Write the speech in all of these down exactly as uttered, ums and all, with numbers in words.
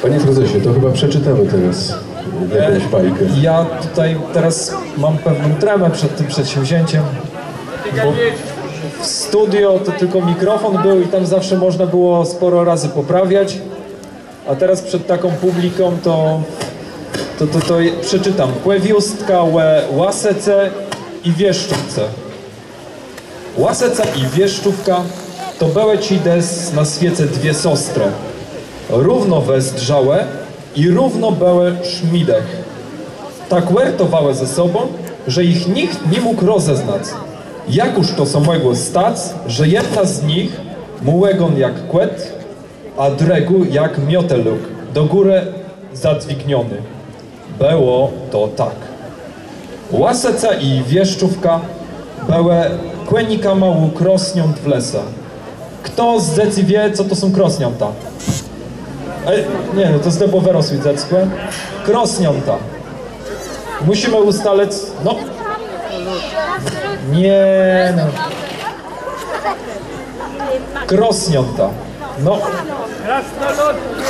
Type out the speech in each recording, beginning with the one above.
Panie prezesie, to chyba przeczytamy teraz jakąś bajkę. Ja tutaj teraz mam pewną tremę przed tym przedsięwzięciem, bo w studio to tylko mikrofon był i tam zawsze można było sporo razy poprawiać, a teraz przed taką publiką to, to, to, to przeczytam. Pòwiôstka ò Łasëce i Wieszczówce. Łasëca i Wieszczówka to bëłë czedës na swiece dwie sostrë. Równo wëzdrzałë i równo bëłë szmidëch. Tak wertowałë ze sobą, że jich nicht ni mógł rozeznac. Jakùż to sã mògło stac, że jedna z nich mô ògón jak kòt, a drëgô jak miotełk, do górë zadwigniony. Bëło to tak. Łasëca i Wieszczówka bëłë kònikama ù krôsniąt w lese. Chto z dzecy wié, co to są krôsniãta? E, nié, no to zdebło wërosłé dzeckò. Krôsniãta. Mùszimë ùstalëc, no. Nié, no. Krôsniãta. No.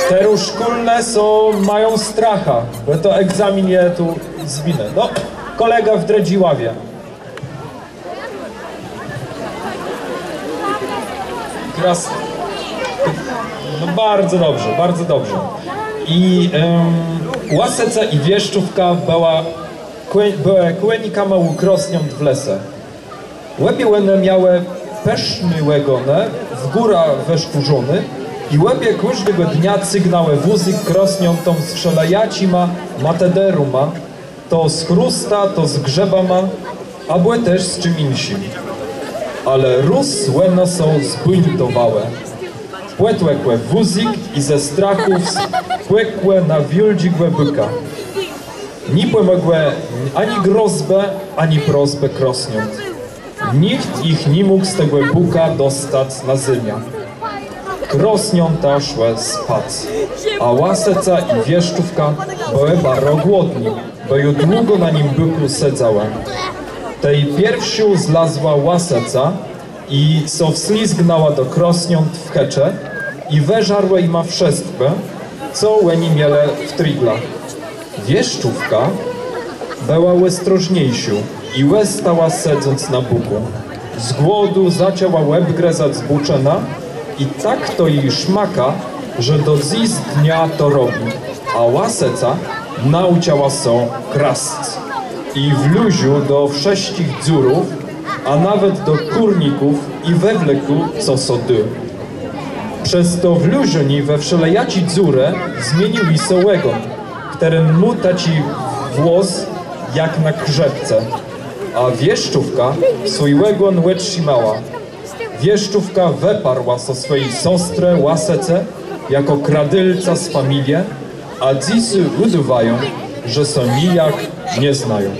Terô szkólné są, mają stracha, bò to egzamin je tu z winë. No, kòlega w drëdżi ławie. Kras... No bardzo dobrze, bardzo dobrze. I em, Łasëca i Wieszczówka bëła, kò- bëłë kònikama ù krôsniąt w lese. Òbie òne miałë pëszné ògónë, w górã wëszkùrzoné, i òbie kòżdégò dnia cygnãłë wózyk krôsniãtóm z wszelejaczima matederama, to z chróstã, to z grzëbama, abò téż z czim jinszim. Ale rôz òne sã zbùńtowałë. Pòtłëkłë wózyk i ze strachù spòkłë na wiôldżégò bùka. Nie pòmògłë ani grozbë, ani prosbë krôsniąt. Nicht jich ni mógł z tegò bùka dostac na zemiã. Krôsniãta szłë spac, a Łasëca i Wieszczówka bëłë baro głodné, bò ju długò na nim bùkù sedzałë. Tej pierszô zlazła Łasëca i sã wslizgnãła do krôsniąt w chëczë i wëżarła jima wszëtkò, co òni mielë w triglach. Wieszczówka bëła òstróżniészô i òstała sedząc na bùkù. Z głodu zaczãła òbgrëzac bùczënã i tak to ji szmaka, że do dzysdnia to robi. A Łasëca naùczëła sã krasc. I wlôzła do wszëtczich dzurów, a nawet do kùrników i wëwlekła, co sã dô. Przez to wlôzanié we wszelejaczé dzurë zmienił ji sã ògón, chtëren mô taczi włos jak na krzepce, a Wieszczówka swój ògón òtrzimała. Wieszczówka wëparła sã swòji sostrze Łasëce jakò kradélca z familie, a dzysô ùdôwają, że sã nijak nie znają.